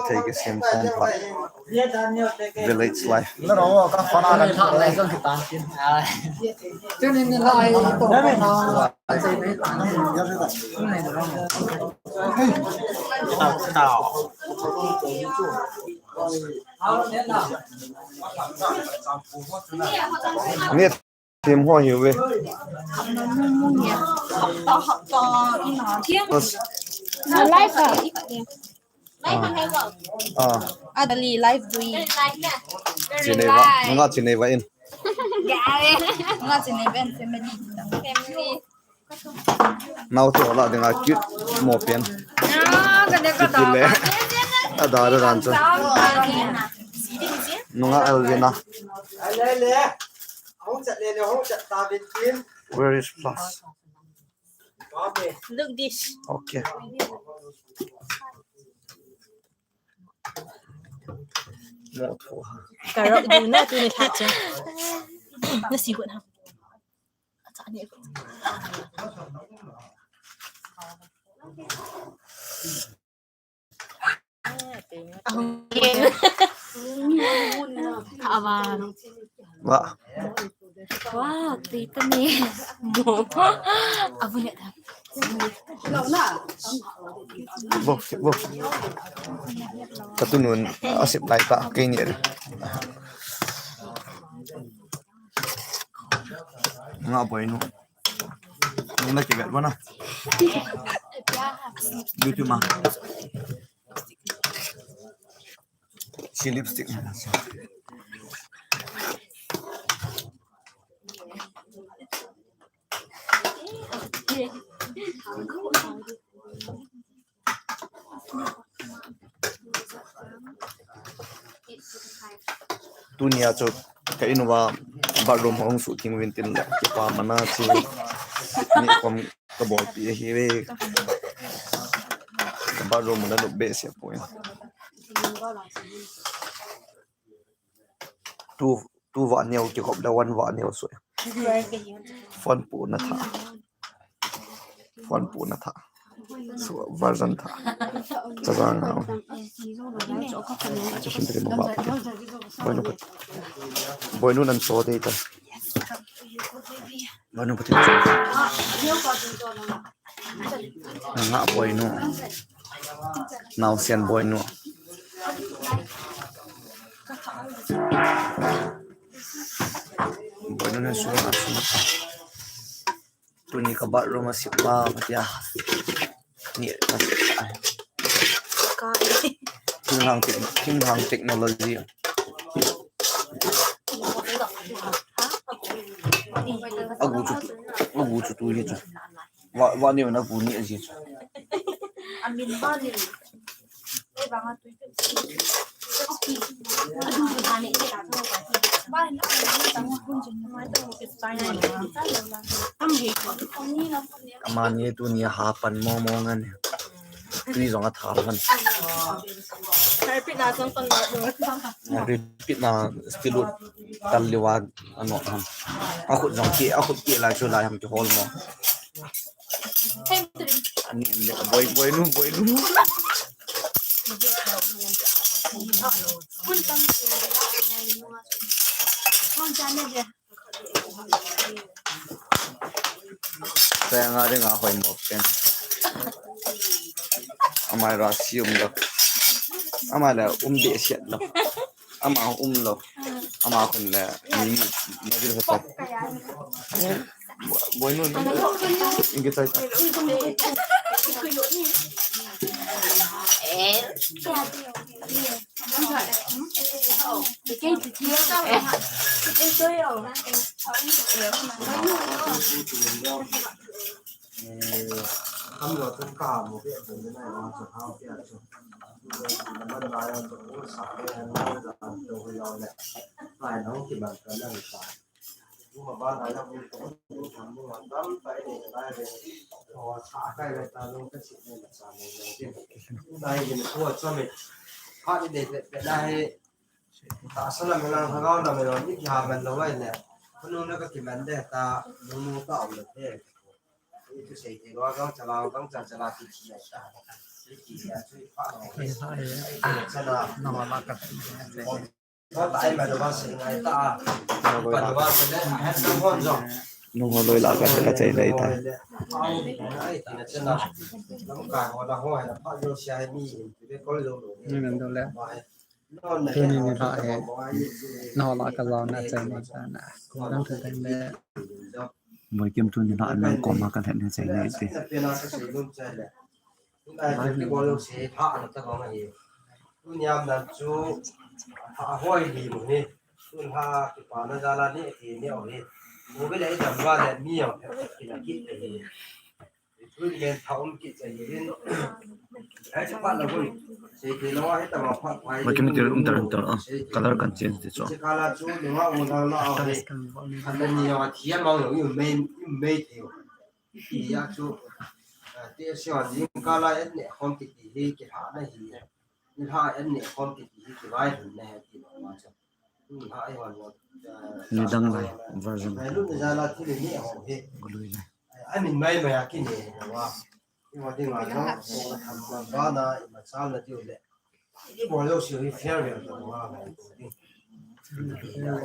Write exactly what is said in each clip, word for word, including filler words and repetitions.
Take a same form part. Village life. Ni Team ho hiu ve. Hapta, hapta, ina. Live ah. Ah. Adali live dui. Chinei va, nga chinei va in. Nga chinei va in family. Family. Nau to la dinga cute mo pen. Ah, ka de ka da. Kile. Ada da dan cha. Nunga Elvina. Where is plus? Look this. Okay. Mo tho ha. Ka rok du na tu ni tha cha. Na si gun ha. Wa. Wa, tita ni. Mo. Abu ni da. Bo, bo. Ka tunun asip lai ta, kei ni. Nga boinu. Nung na kivet bona. YouTube ma. Si lipstick. Tunia chu ka in uva bathroom hung suhtheng uvin tin le kipa mana chu ni kom ka bolpi ahi ve. Ka bathroom na lup behseh poi. Tu, tu va neo kikop le one va neo sui. Phone pu na tha. Phone pu na tha. So version tha. Cha jang na. Cha shin tre mo ba. Boinu pat. Boinu nan so de ta. Boinu pat. Nga boinu. Naosen boinu. Boinu na suna suna. Tuni ka bathroom a sipa matia. Ni ka sipa. Thinglhang tech-, thinglhang technology. Agu chu, agu chu tu hi chu. Wa, wa ni na gu ni aji chu. Amin ba ni. Amani tuni hapan mo mo ngan. Tui jong athal van. Repeat na jong kon ma. Repeat na still ut tal liwa ano ham. Akhut jong ki, akhut ki lai chu lai ham kihol mo. Ani le boy, boinu, boinu. Kaya nga ding a hoi mo pen. Amai ra si um lo. Amai la um de siat lo. Ama um lo. Ama khun le ni ni na dil ha ta. Boinu. Inge tai ta. Kam lo tun ka mo ke tun na ma chu ha ke chu. Ban la ya to ko sa le na da to ya le. Ai no ki ban ka na ta. Kuma ban la ya ko ko ban la ta ni na le. Ko sa kai le ta lo ka si le sa le. Dai ni ko cha me. Ha ni de pe dai. Tahsa lam in lang, lhagao lam in lang, i kiha man lou ahile. Khonung na ka kiman de ta, nung nung ta um le te. I thusei thei lou, gangcha lou, gangcha cha lou ti ti ta. Nungho loi lah a kache, kache nei tai. Tuni nilhah hi, nungho lah a kajao na chai nei tai na. Kum dang thu dang le. Boikim tuni nilhah nang koma kalhen hi chai nei te. Tunia nang chu, a hoi li mu hi. Tun ha kipana jal a ni, ni o hi. Mu be le i dam va le mi o, kila kit te hi. Tun len tha um kit te hi. Ai, sa pa la gun. Sei te lo, ai, ta ma pha, pha. Boikim tuni um tar, um tar, ah. Color kan change te chu. Sei kala chu, ni ma u na na o hi. Kan ni o, thia ma u, u mei, u mei te o. Tia chu, eh, ti se wan jingkah lai en ne khom kiti hi kilhahna hi. Nilhah en ne khom kiti hi kivailhunna hi ti ma chu. Nilhah hi wan, eh, nidang lai version. Vailhunna jal a thil ni ho hi. Gului lai. Eh, a min mai mai a kine na wa. Ima dinga no, ko na tham ma ba na, ima chal na diu le. I bol lou si hi fair ve ta wa mai ko ding.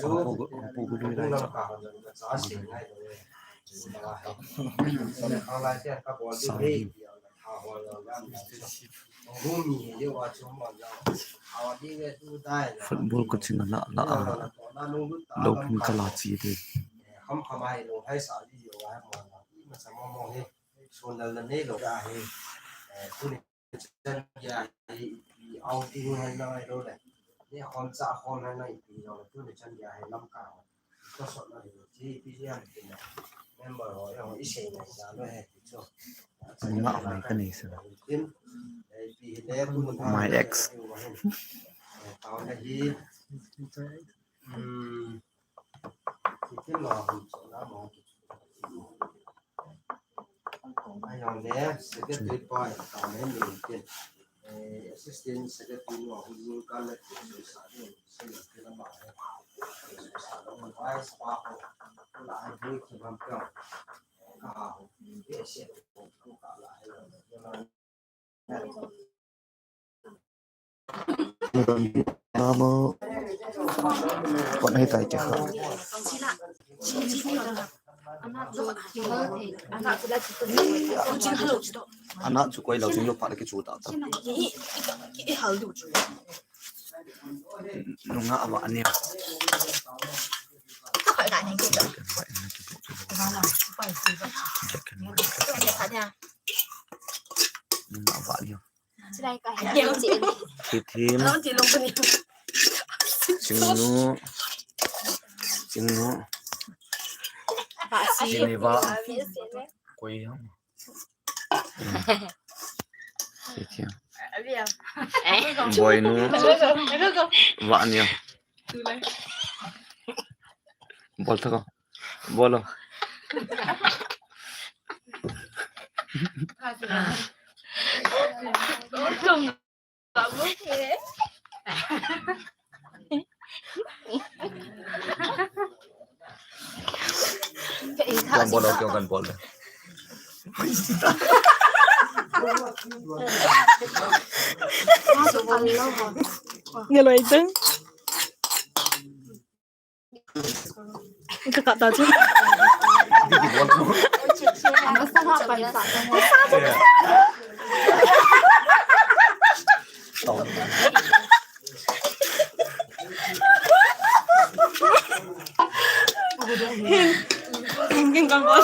Chu, pu, pu, pu, pu, pu, lam ka hon ka cha si ngai lo. Sa lai te ka bol ding hi. Tha ho lo lam. Hu mi hi wa chu ma ya. Awa di ve tu dai. Football ko ching la la. Lo phin ka la chi de. Kham kham ai lo hai sa di yo wa ma. Ma sa mo mo hi. Sun dal na nei lo ka hi. Eh, tu ni chan gei a hi, i outing hen lang ahi lou le. Ni khom cha khom hen lang ipi lou le, tuni chan gei a hi lamkai ho. Ko sot na hi, G P G M tin le. Member ho, ho i sei na ja lou he, ti chu. Nga mai ka nei sa. Tin, eh, ipi hi le, tu ni my ex. Eh, tao na hi. Hmm. Ti tin lo, hun chu na mo. Ayon le, secretary pa, ta le, ni tin. Eh, assistant secretary nu, hu jing ka le, tu sa le, sa le, ke la ma le. Sa le, vice pa ko, la, ai, bu ki bam ka. Ka ha, ke se, ko, ko ka la, ai, Namo. Kon hai tai cha. Ana chu koi lo jing lo pa le ki chu ta ta. Nunga va ni. Nunga va ni. Thithim. Chingnu. Chingnu. Chini va. Koi ham. Thithim. Boinu. Va ni. Bol thako. Bolo. Kan bol, kan bol. Ngeloi dang. Kakak tahu. Hin, hin, hin, kan bol.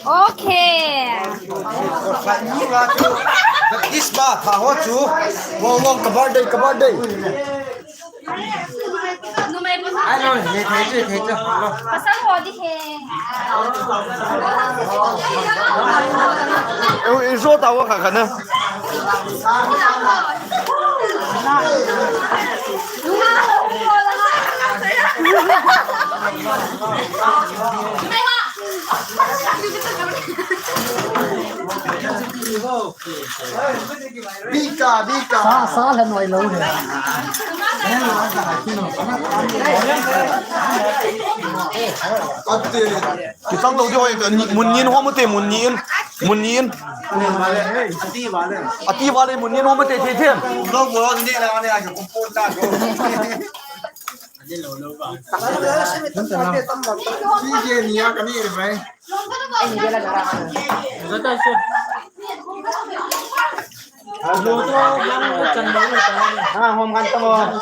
Okay. This ba, tha ho chu. Wong, wong, ka birthday, ka birthday. Ai, no, ne, thei chu, thei chu. Pasal ho di he. Eu, eu sou da Oaxaca, né? Bika, bika. Sa, sa la noi lo he. Kitang lo di hoi, mun ni in hom te, mun ni in. Mun ni in. Ati vale mun ni in hom te, te, te. Lo bo ni la ne a ko po ta ko. Sige, ni a ka ni re bai. Lo to, yang chan lo ta. Ha, hom kan to.